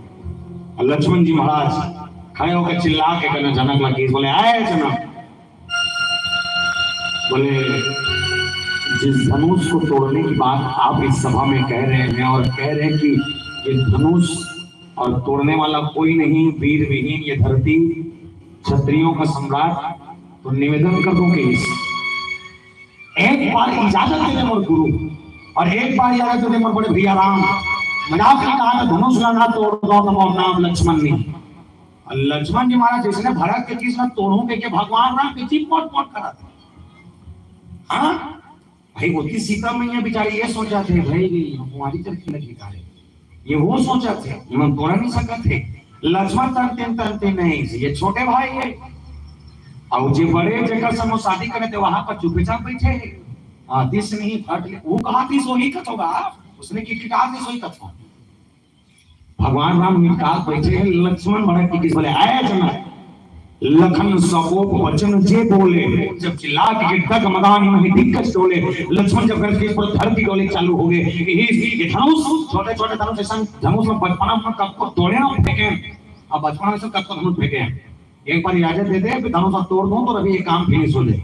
और लक्ष्मण जी महाराज खड़े होकर चिल्ला के कहना, जनक ला कहिस, बोले, आए जनक, बोले, जिस धनुष को तोड़ने की बात आप इस सभा में कह रहे हैं और कह रहे हैं कि ये धनुष और तोड़ने वाला कोई नहीं, वीर विहीन ये धरती, क्षत्रियों का सम्राट, तो निवेदन कर दूं कि इस एक बार इजाजत दे दे मोर गुरु, और एक बार इजाजत दे दे मोर बड़े भैया राम। मजाक नहीं कहा, मैं धनुष ला ना तोड़ दो, तो मोर नाम लक्ष्मण नहीं। और लक्ष्मण जी महाराज जैसे भड़क के चीज ना तोड़ों के, के भगवान राम के चिपट पट करा था। हाँ भाई, वो की सीता मैया बेचारी ये सोचा थे, भाई, ये हमारी तरफ की लगी का है, ये वो सोचा थे, इमन तोड़ा नहीं सका थे। लक्ष्मण तनते तनते नहीं, ये छोटे भाई है। और जे बड़े जगह से वो शादी करे थे, वहां पर चुपचाप बैठे हैं। हाँ, दिस नहीं फट ले, वो कहा दिस वही कथोगा, उसने की टिका दिस वही कथो। भगवान राम निकाल बैठे हैं, लक्ष्मण भड़क के कहिस, बोले, आए जनक, लखन सकोप वचन जे बोले, जब चिल्ला के डग मदान नहीं दिग्गज डोले, लक्ष्मण जब गरज के पर धरती डोले चालू हो गए। यही ये धनुष, छोटे छोटे धनुष, ऐसा धनुष में बचपना में कब को तोड़े ना फेंके, अब बचपना में से कब को धनुष फेंके। एक बार इजाजत दे दे, धनुष तोड़ दूं तो अभी ये काम फिनिश हो जाए।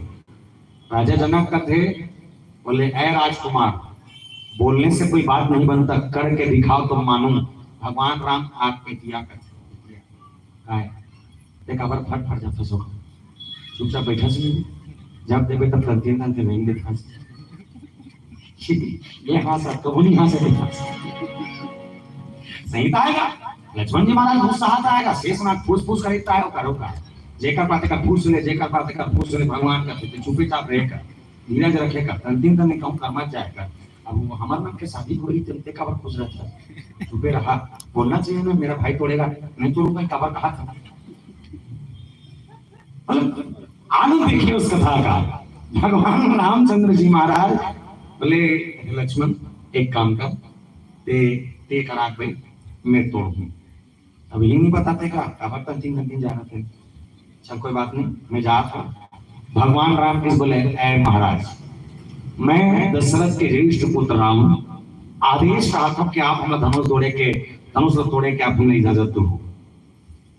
राजा जनक कथे, बोले, ऐ राजकुमार, बोलने से कोई बात नहीं बनता, करके दिखाओ तो मानूं। भगवान राम आग पे दिया कथे। काय? देख, अबर फट फट जाता सो। चुपचाप बैठा सुनिए। जब देवे तब करते हैं, करते नहीं देखा। ये हाँ सर, तो बोली हाँ सर देखा। सही तो आएगा। लक्ष्मण जी महाराज गुस्सा आता आएगा, शेषनाग फूस फूस करता है, वो करो का। जेकर पाते का फूस ले, जेकर पाते का फूस ले, भगवान का तो चुपचाप रहेगा, धीरज रखेगा, तन दिन तन कहूँ कर्मा जाएगा। अब वो हमार मन के शादी हो रही, तन ते काबर खुश रहता है? चुपे रहा, बोलना चाहिए ना, मेरा भाई तोड़ेगा, नहीं तोड़ूंगा, काबर कहा था। मतलब, आनंद देखिए उस कथा का। भगवान रामचंद्र जी महाराज बोले, "हे लक्ष्मण, एक काम कर, ते, ते करा भाई, मैं तोड़ हूँ।" अब ये नहीं बताते का, काबर तन दिन तन दिन जा रहे थे। चल, कोई बात नहीं, मैं जा था। भगवान राम कहिस बोले, ऐ महाराज, मैं दशरथ के ज्येष्ठ पुत्र राम, आदेश रहा था कि आप हमें धनुष तोड़े के, धनुष तोड़े के आप हमें इजाजत दो।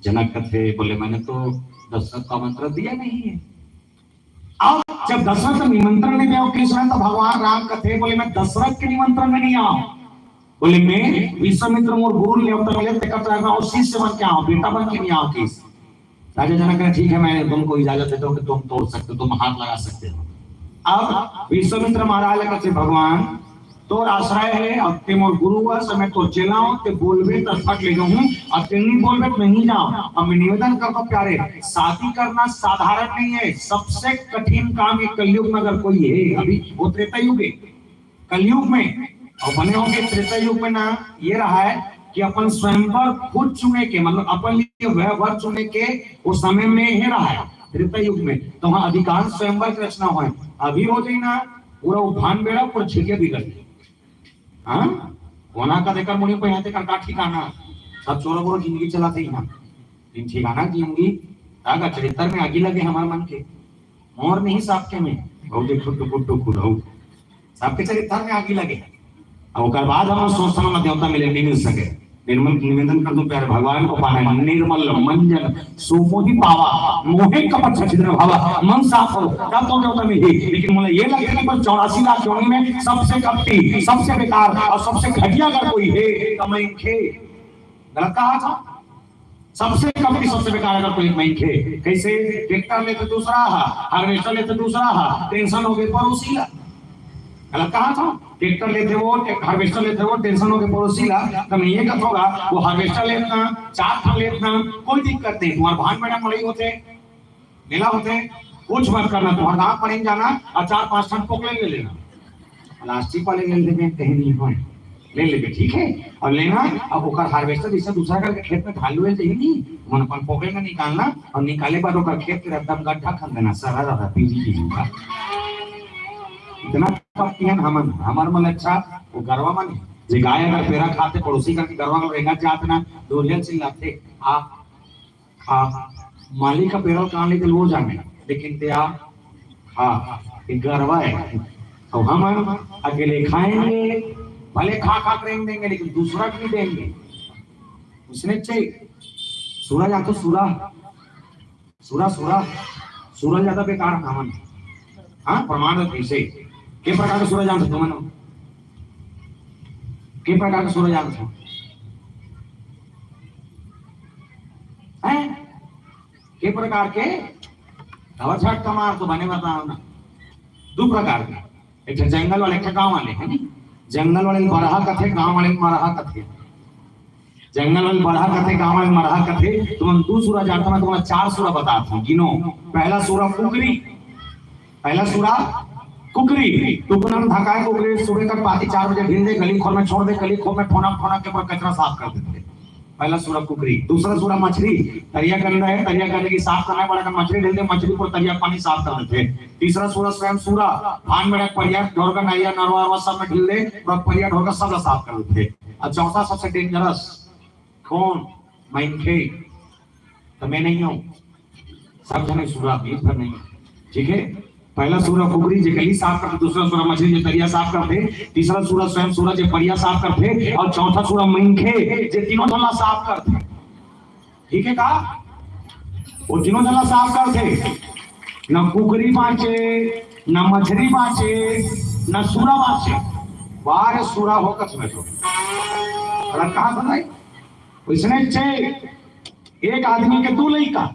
जनक कथे बोले, मैंने तो दशरथ को आमंत्रण दिया नहीं है। अब जब दशरथ ने निमंत्रण नहीं दिया कृष्ण, तो भगवान राम कथे बोले, मैं दशरथ के निमंत्रण में नहीं आऊं। बोले, मैं विश्वामित्र मोर गुरु नेवता मिले, तेकर तो आऊं, शिष्य बन के आऊं, बेटा बन के नहीं आऊं कृष्ण। राजा जनक ने, ठीक है, मैं तुमको इजाजत देता हूँ कि तुम तोड़ सकते हो, तुम हाथ लगा सकते हो। अब विश्वामित्र महाराज कथे, भगवान, तोर आश्रय है, अब ते मोर गुरु है, समय तो चलाओ, ते बोलबे तो फट ले जाऊं, अब ते नहीं बोलबे तो नहीं जाओ। अब मैं निवेदन करता हूं प्यारे, शादी करना साधारण नहीं है, सबसे कठिन काम ये कलयुग में अगर कोई है, अभी वो त्रेता युग है, कलयुग में, और बने होंगे त्रेता युग में ना, ये रहा है कि अपन स्वयंवर खुद चुने के, मतलब अपन लिए वह वर चुने के वो समय में ही रहा है त्रेता युग में। तो वहां अधिकांश स्वयंवर की रचना हुआ है, अभी हो जाए ना पूरा उफान बेड़ा, पूरा छिड़िया बिगड़ गई। हाँ, कोना का देखकर मुड़ी पे यहाँ देखकर का ठिकाना, सब चोरा बोरा जिंदगी चलाते ही ना। इन ठिकाना जिंदगी, का चरित्र में आगी लगे हमारे मन के। और नहीं साहब के में, बहुत देखो टुकुर टुकुर हो। सबके चरित्र में आगी लगे। अब ओकर बाद हम सोच समझ में देवता मिले, नहीं मिल सके। निर्मल निवेदन कर दूं प्यारे भगवान को पाना है, निर्मल मंजन सो मोहि पावा, मोहे कपट छछि न भावा, मन साफ हो तब तो देवता मिली। लेकिन मोला ये लगता है कि कोई चौरासी लाख योनि में सबसे कपटी, सबसे बेकार और सबसे घटिया अगर कोई है तो मैं इनके गलत कहा था। सबसे कपटी, सबसे बेकार अगर कोई मनखे, कैसे ट्रैक्टर लेथे दूसरा हा, हार्वेस्टर लेथे दूसरा हा, टेंशन हो गई पड़ोसी ला। गलत कहा था, ट्रैक्टर लेथे वो, हार्वेस्टर लेथे वो, टेंशन हो गई पड़ोसी ला। तो मैं ये कहूंगा, वो हार्वेस्टर लेतना, चार ठन लेतना, कोई दिक्कत नहीं। तुम्हार भान बेड़ा मड़ई होथे, मेला होथे, कुछ मत करना, तुम्हार गांव पड़े जाना और चार पांच ठन पोकलेन ले लेना। प्लास्टिक वाले ले लेबे, कहीं नहीं होय, ले लेबे, ठीक है। और लेना, अब ओकर हार्वेस्टर जैसे दूसरा करके खेत में घाल ले चाहिए नहीं, मन अपन पोकलेन में निकालना और निकाले बाद ओकर खेत के एकदम गड्ढा खन देना, सरा रहा पीली पीली का। इतना पक्की है हमन, हमर मन अच्छा, वो गरवा मन जे गाय अगर पेरा खाथे, पड़ोसी करके गरवा अगर रेंगत जात ना, दोरिया चिल्लाथे, आ, आ, मालिक का पेरा कान लेके वो जाने, लेकिन ते आ, हाँ, ये गरवा है। तो हम अकेले खाएंगे, भले खा खा के रेंग देंगे, लेकिन दूसरा को नहीं देंगे। उसने चाहिए सूरज आ तो सूरा, सूरा, सूरा, सूरज ज्यादा बेकार है हमन। हाँ, प्रमाण है पीछे। के प्रकार का सूरज जानते तुमन? के प्रकार का सूरज जानते? हैं? के प्रकार के? अब झट कमार तो बने बताओ ना। दो प्रकार के, एक ठे जंगल वाले, एक ठे गांव वाले, है नी? जंगल वाले बरहा कथे, गांव वाले मरहा कथे। जंगल वाले बरहा कथे, गांव वाले मरहा कथे। तुमन दो सूरज जानते, मैं तुमन चार सूरज बताता हूँ, गिनो। पहला सूरज कुकरी, पहला सूरज कुकरी, टुकनम धकाए कुकरी, सुबह तक पाती चार बजे ढील दे, गली खोर में छोड़ दे, गली खोर में ठोना ठोना के ऊपर कचरा साफ कर देथे। पहला सूरज कुकरी। दूसरा सूरज मछली, तरिया गंदा है, तरिया गंदगी साफ करना है, बड़ा कर मछली ढील दे, मछली पर तरिया पानी साफ कर देथे। तीसरा सूरज स्वयं सूरा, भान में रख परिया, ढोरगा, नैया, नरवा, अरवा सब में ढील दे, और परिया, ढोरगा सब ला साफ कर देथे। और चौथा सबसे डेंजरस कौन? मनखे। तो मैं नहीं हूँ, सब जने सूरज, एक भर नहीं है, ठीक है। पहला सूरज कुकरी जे गली साफ करथे, दूसरा सूरज मछली जे तरिया साफ करथे, तीसरा सूरज स्वयं सूरज जे परिया साफ करथे, और चौथा सूरज मनखे जे तीनों झन ला साफ करथे, ठीक है का? वो तीनों झन ला साफ करथे, न कुकरी बाँचे, न मछली बाँचे, न सूरा बाँचे। बाहर सूरा हो कस में तो रखा था भाई। उसने चे एक आदमी के दू लइका,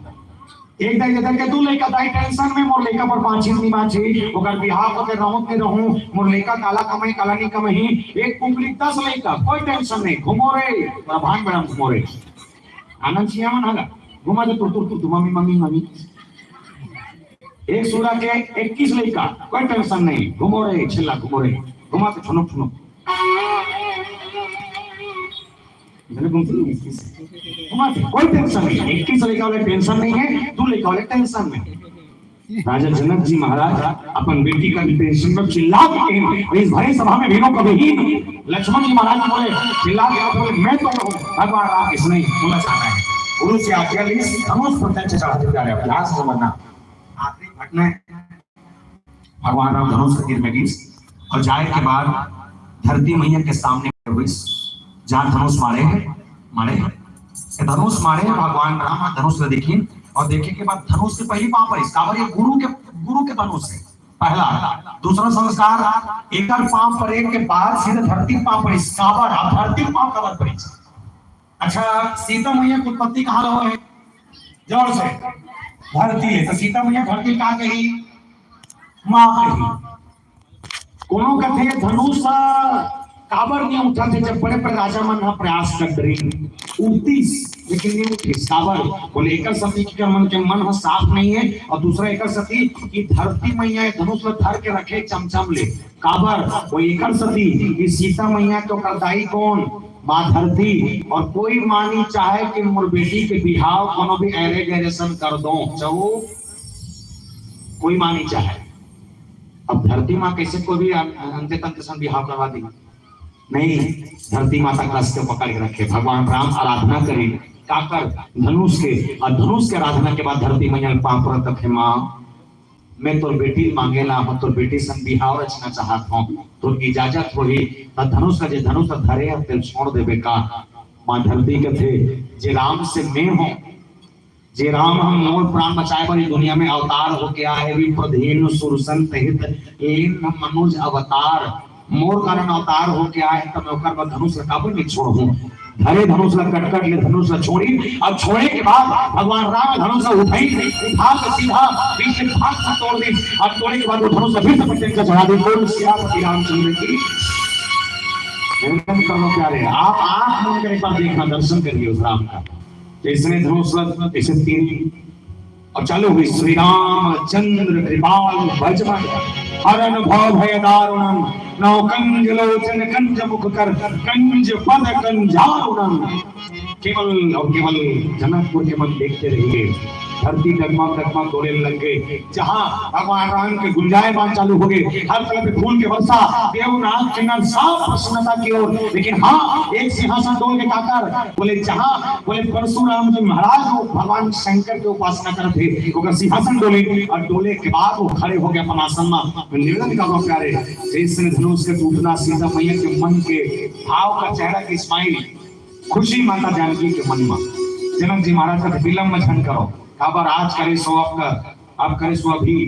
एक दाई ददा के दू लइका, दाई टेंशन में, मोर लइका पर बाँची नहीं बाँची, ओकर बिहाव होते रहूं नहीं रहूं, मोर लइका काला कमाई, काला नहीं कमाई। एक कुकरी दस लइका, कोई टेंशन नहीं, घूमो रे, तोरा भान बड़ा घूमो रे। आनंद सिंह मन हला, घुमा दे तुर, तुर, तुर, तुर, मम्मी, मम्मी, मम्मी। एक सूरा के इक्कीस लइका, कोई टेंशन नहीं, घूमो रे, छिल्ला, घूमो रे, घुमा के ठुनुक, ठुनुक। इतने घूमते नहीं, इक्कीस। घुमा दे, कोई टेंशन नहीं, इक्कीस लइका वाले टेंशन नहीं है, दू लइका वाले टेंशन में। राजा जनक जी महाराज अपन बेटी का टेंशन में चिल्ला के कहे, इस भरी सभा में भीड़ों कभी ही लक्ष्मण जी महाराज बोले, चिल्ला के बोले, मैं तो हूँ, भगवान राम इसने बोला चाहता है। गुरु से आज्ञा ली, धनुष प्रत्यक्ष चढ़ाते जा रहे हैं। ध्यान से समझना, आखिरी घटना है, भगवान राम धनुष के तीर में गिर और जाए के बाद धरती मैया के सामने हुई, जहाँ धनुष मारे है, मारे है। ये धनुष मारे है, भगवान राम धनुष ला देखिन और देखे के बाद धनुष के पहली पाँव पर, इसका ये गुरु के, गुरु के धनुष है पहला। दूसरा संस्कार, एकर पाँव परे के बाद सीधे धरती पाँव पर, इसका अब धरती पाँव का बात पड़ी। अच्छा, सीता मैया के उत्पत्ति कहाँ ला होय हे? जड़ से, धरती ले। तो सीता मैया धरती का कही? माँ कही। कोनो कथे धनुष काबर नहीं उठत हे, जब बड़े बड़े राजा मन ह प्रयास कर रही उठतीस, लेकिन नहीं उठे। काबर? बोले एकर सती के मन के मन ह साफ नहीं है, और दूसरा एकर सती कि धरती मैया ये धनुष ल धर के रखे चमचम ले। काबर? वो एकर सती कि सीता मैया के ओकर दाई कौन? माँ धरती। और कोई माँ नहीं चाहे कि मोर बेटी के बिहाव कोनो भी ऐरे गैरे सन कर दो, चाहो कोई माँ नहीं चाहे। अब धरती माँ कैसे कोई भी अन-, अंते तंते सन बिहाव करवा दी? नहीं, धरती माता कस के पकड़ के रखे। भगवान राम आराधना करी काकर? धनुष के। और धनुष के आराधना के बाद धरती मैया पाँव परत हे, माँ, मैं तोर बेटी मांगे ला हूँ, तोर बेटी सन बिहाव रचना चाहत हूँ, तोर इजाजत होही? त धनुष का जे धनुष ला धरे हे, तेल छोड़ देबे का? माँ धरती कथे, जे राम से मैं हूँ, जे राम हम मोर प्राण बचाए बर ये दुनिया में अवतार होके आए, विप्रधेनु सुरसंत हित लेन मनुज अवतार, मोर कारण अवतार होके आए, त मैं ओकर बर धनुष ला काबर नहीं छोड़हूँ? धरे धनुष ला कटकट ले धनुष ला छोड़ी, अब छोड़े के बाद भगवान राम धनुष ला उठाई, उठा के सीधा बीच से भाग से तोड़ दी। अब तोड़े के बाद वो धनुष ला फिर से पटक के चढ़ा दी। बोल सियापति रामचंद्र की। एकदम करो प्यारे, आप आंख मूंद कर एक बार देखना, दर्शन करिए उस राम का। जैसे धनुष ला ऐसे तीन और चालू हुई, श्री राम चंद्र कृपाल भजमन, हरन भव भय दारुणम, नव कंज लोचन कंज मुख कर, कंज पद कंजारुणम। केवल और केवल जनकपुर के मन देखते रहिए, धरती डगमग डगमग डोले लग गए। जहाँ भगवान राम के गुंजायमान चालू हो गए, हर तरफ फूल के वर्षा, देव नाग किन्नर सब प्रसन्नता की ओर। लेकिन हाँ, एक सिंहासन डोल के काकर बोले, जहाँ बोले परशुराम जी महाराज वो भगवान शंकर के उपासना करत थे, ओकर सिंहासन डोले और डोले के बाद वो खड़े हो गए अपन आसन में। निवेदन करबो प्यारे, जैसे धनुष के टूटना, सीता मैया के मन के भाव का चेहरा की स्माइल, खुशी माता जानकी के मन में। जनक जी महाराज का विलंब झन करो, काबर आज करे सो आपका, आप करे सो अभी,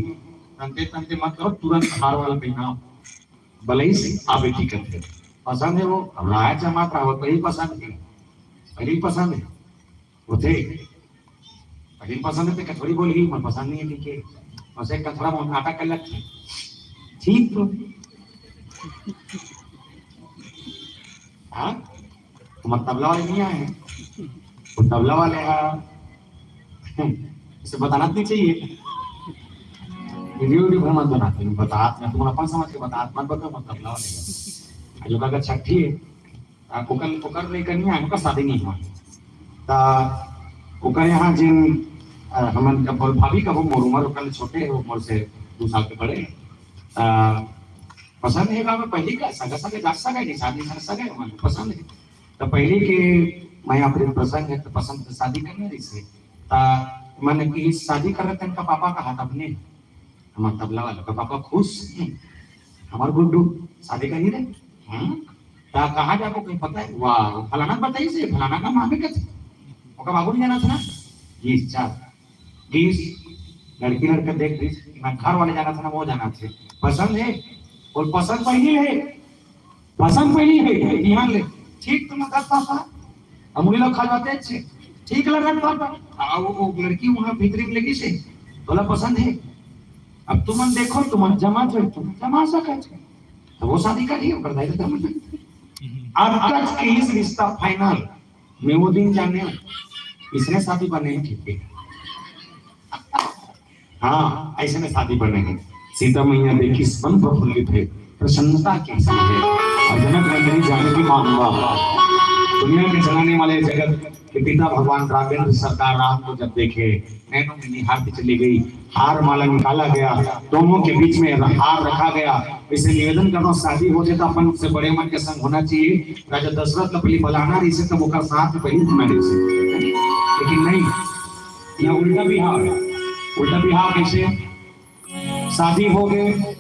तंते तंते मत करो, तुरंत हार वाला पहनाओ। बलई से आ बेटी करते पसंद है वो, अब राय जमात रहा हो तो ही पसंद है, पहले ही पसंद है। वो थे पहले ही पसंद है तो कथोड़ी बोल ही मन पसंद नहीं है, ठीक है। बस एक कथोड़ा बहुत नाटक कर लगती, ठीक तो। हाँ, तुम्हारे तबला वाले नहीं आए हैं, वो तबला वाले हैं। इसे बताना नहीं चाहिए। वीडियो वीडियो भर मत बनाते हैं, बता, मैं तुम्हारा अपन समझ के बता, मत बताओ, मत तबला वाले हैं। जो का छठी है, आ, ओकर, ओकर लइका नहीं आए, ओकर शादी नहीं हुआ। ता ओकर यहाँ जिन, आ, हमन का बोल भाभी का वो मोर उम्र ओकर ले छोटे है, वो मोर से दो साल के बड़े। आ, पसंद है बाबा पहली का सगा सगा जात सगा नहीं शादी सगा सगा है, मन पसंद है। तो पहली के मैं अपने प्रसंग है तो पसंद से शादी करने रही से। ता मन की शादी कर रहे तन का पापा का हाथ अपने हमार तबला वाला का पापा खुश हैं। हमार गुड्डू शादी करी रे। हम्म? ता कहाँ जाबो कहीं पता है? वाह, फलाना बताई से, फलाना का मामी का थे। ओका बाबू नहीं जाना था ना? बीस चार। बीस लड़की लड़का देख बीस, मैं घर वाले जाना था ना, वो जाना थे। पसंद है? और पसंद पहली है। पसंद पहली है, ध्यान ले। ठीक तो मत पापा। हम उन्हीं लोग खा जाते अच्छे। ठीक लगा पापा। आ, वो, वो लड़की वहाँ भीतरी में लगी से। बोला पसंद है। अब तुमन देखो, तुमन जमा थे, तुम जमा सका थे। तो वो शादी कर ही ओकर दाई दादा मन। अब तक के इस रिश्ता फाइनल में वो दिन जाने, इसने शादी बने हैं, ठीक है। हाँ, ऐसे में शादी बने हैं। सीता मैया देखी मन प्रफुल्लित है, प्रसन्नता कैसी है। और जनक नंदिनी जानकी माँ हुआ। दुनिया के चलाने वाले जगत के पिता भगवान राघवेंद्र सरकार राम को जब देखे, नैनों में निहारती चली गई। हार माला निकाला गया, दोनों के बीच में हार रखा गया। इसे निवेदन करना, शादी हो जाए तो अपन से बड़े मन के संग होना चाहिए। राजा दशरथ का पहले बुलाना रही से तब ओकर साथ में पहले होना रही से, लेकिन नहीं, यह उल्टा बिहाव है। उल्टा बिहाव कैसे? शादी हो गए,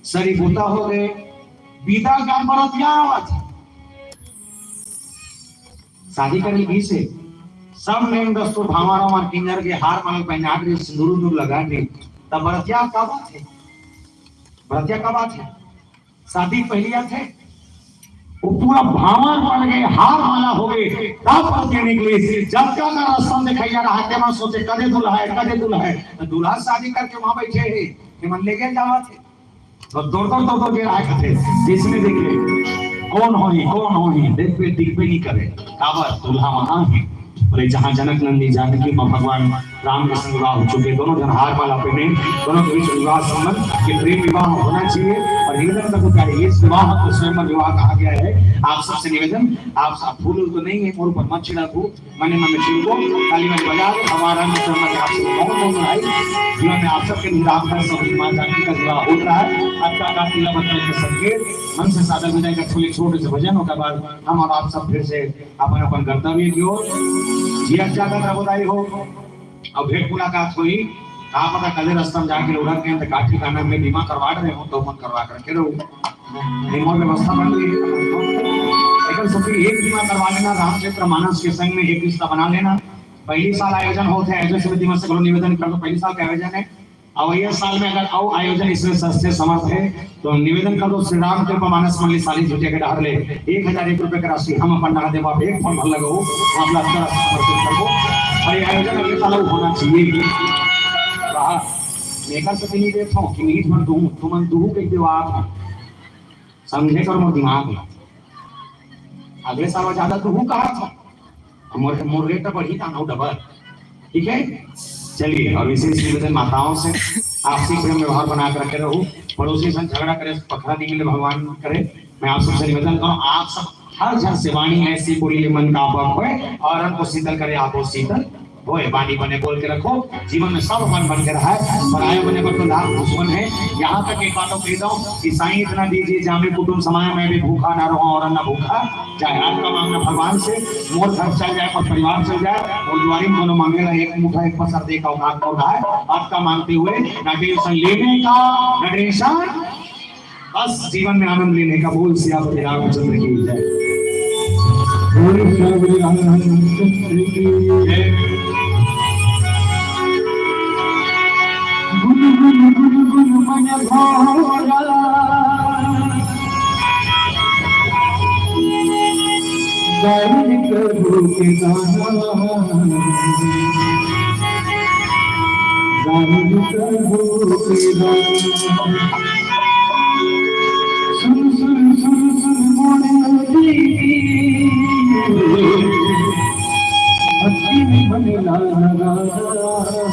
सरी बूता हो गए, बीता का बरतिया आवत है। शादी करे भी से सब नेम दस्तूर भांवर वांवर किंजर के हार मांग पहनात रही, सिंदूर उंदूर लगा रही, तब बरतिया का बात है? बरतिया का बात है? शादी पहली आथे, वो पूरा भांवर बन गए, हार माला हो गए, तब बरतिया निकली। जब का का रस्म दिखाइया रहा, तेमा सोचे कदे दूल्हा है, कदे दूल्हा है। तो दूल्हा शादी करके वहां बैठे है, तेमन लेके जावा थे। तो दौड़ दौड़ दौड़ दौड़ के आए थे, जिसने देखे कौन होही, कौन होही, देखबे दिखबे नहीं करे। काबर दूल्हा वहां है। बोले जहां जनक नंदी जानकी मां भगवान राम के संग विवाह हो चुके, दोनों जन हार माला पहने, दोनों के बीच विवाह संबंध, ये प्रेम विवाह होना चाहिए। और निवेदन करना चाहिए, इस विवाह को स्वयंवर विवाह कहा गया है। आप सबसे निवेदन, आप सब फूल तो नहीं है, मोर ऊपर मत छिड़कू, मने मन में छिड़को, ताली वाली बजा दे। भगवान राम के चरण में आप सबको बहुत बहुत बधाई। जीवन में आप सबके लिए राम का सब मां जानकी का विवाह हो रहा है। आपका का तिलक बंधन के संकेत, मन से सादर विदाई का छोटे छोटे से भजन, ओकर बाद हम और आप सब फिर से अपन अपन गंतव्य की ओर जियत जागत रहो दाई हो। अब भेंट मुलाकात हुई, का पता कल रास्ता में जाके उड़न गए तो का ठिकाना में बीमा करवा रहे हो तो मन करवा करके रहो। नहीं, मोर व्यवस्था बन गई है। सभी एक बीमा करवा लेना, रामचरित मानस के संग में एक रिश्ता बना लेना। पहली साल आयोजन होत हे, आयोजन समिति मन से घलो निवेदन कर दो, पहली साल के आयोजन हे। अउ ये साल में अगर अउ आयोजन इसमें सस्ते समर्थ हे, तो निवेदन कर दो, श्री रामचरित मानस मंडली साली झुटिया के डहर ले एक हजार एक रुपये के राशि हम अपन डहर देबो, एक फॉर्म भर लगो, आप ला अच्छा समर्पित करबो। अउ ये आयोजन अगले साल अउ होना चाहिए। वाह, मैं एकर से नहीं देत हूँ कि मिनट भर दूँ, तुमन दूँ कह देवा, समझे कर मोर दिमाग ला। अगले साल ज्यादा दूँ कहा था, मोर, मोर रेट बढ़ी था, no double। ठीक है, चलिए, और विशेष निवेदन माताओं से, आपसी प्रेम व्यवहार बना के रखे रहो। पड़ोसी से झगड़ा करे, पखरा नहीं मिले, भगवान करे। मैं आप सबसे निवेदन करूँ, आप सब हर झन से वाणी ऐसी बोली ले मन का पाप होए, और उनको शीतल करे, आपो शीतल होए। वाणी बने बोल के रखो, जीवन में सब मन बन के रहा है। परायो बने पर तो लाख दुश्मन है। यहाँ तक एक बात और कह दो कि साईं इतना दीजिए, जामे कुटुम समाए, मैं भी भूखा ना रहूं और ना भूखा जाए। आपका मांगना भगवान से, मोर घर चल जाए, पर परिवार चल जाए, और दुआरी में दोनों मांगे ला, एक मुठा एक पसर दे का औकात और रहा है। आपका मांगते हुए ना टेंशन लेने का, ना टेंशन, बस जीवन में आनंद लेने का। बोल सियापति रामचंद्र की जय। बोल सियापति रामचंद्र की जय। गुन गुन गुन गुन मन भोरा, गायन प्रभु के गाना, गायन प्रभु के गाना। सुन सुन सुन सुन मोर दीदी, भक्ति में मन लागा, भक्ति में मन लागा।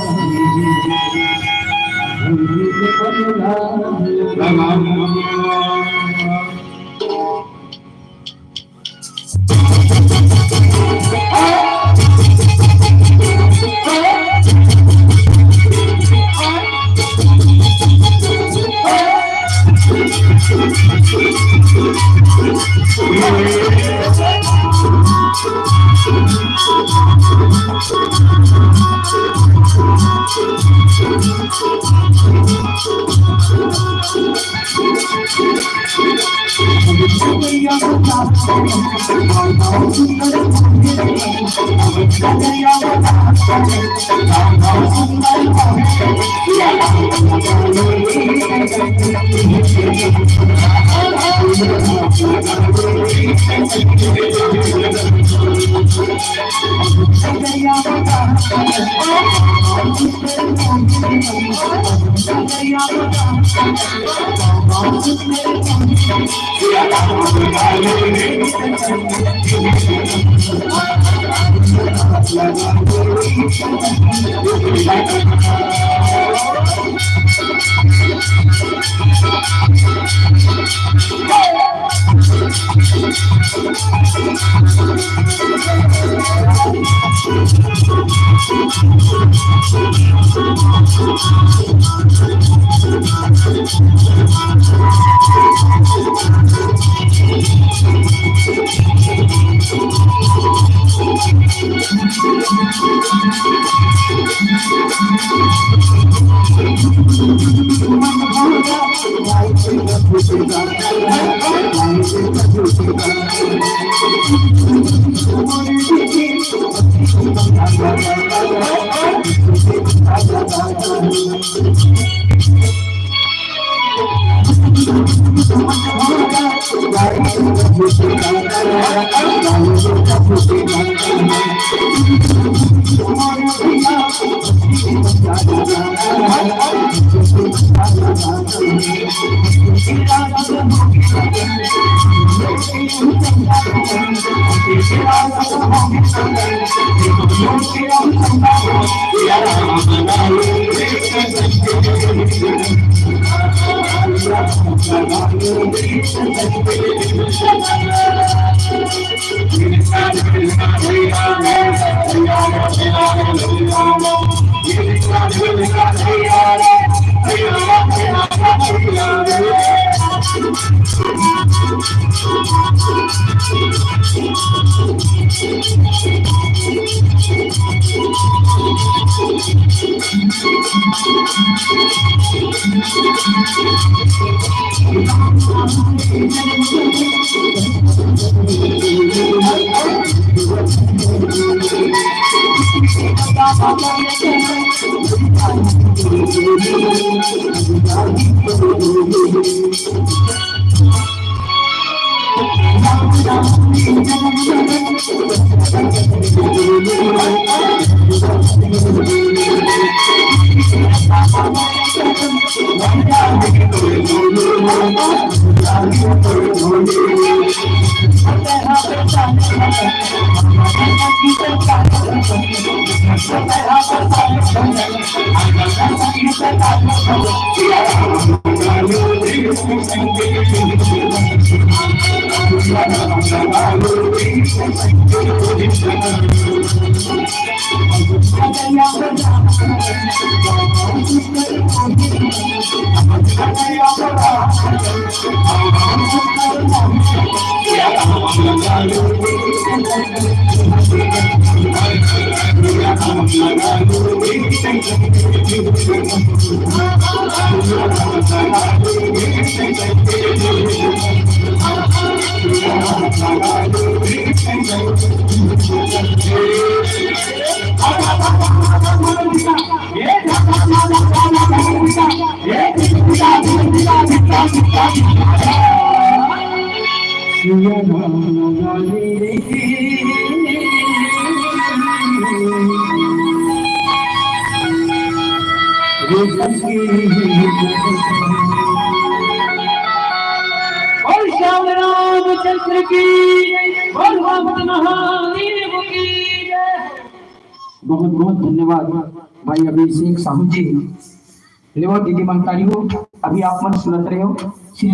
बोल श्याम रामचंद्र की, बोल भक्त महादेव की जय। बहुत बहुत धन्यवाद भाई अभिषेक साहू जी। लेवा दीदी महतारी हो, अभी आप मन सुनत रहे हो श्री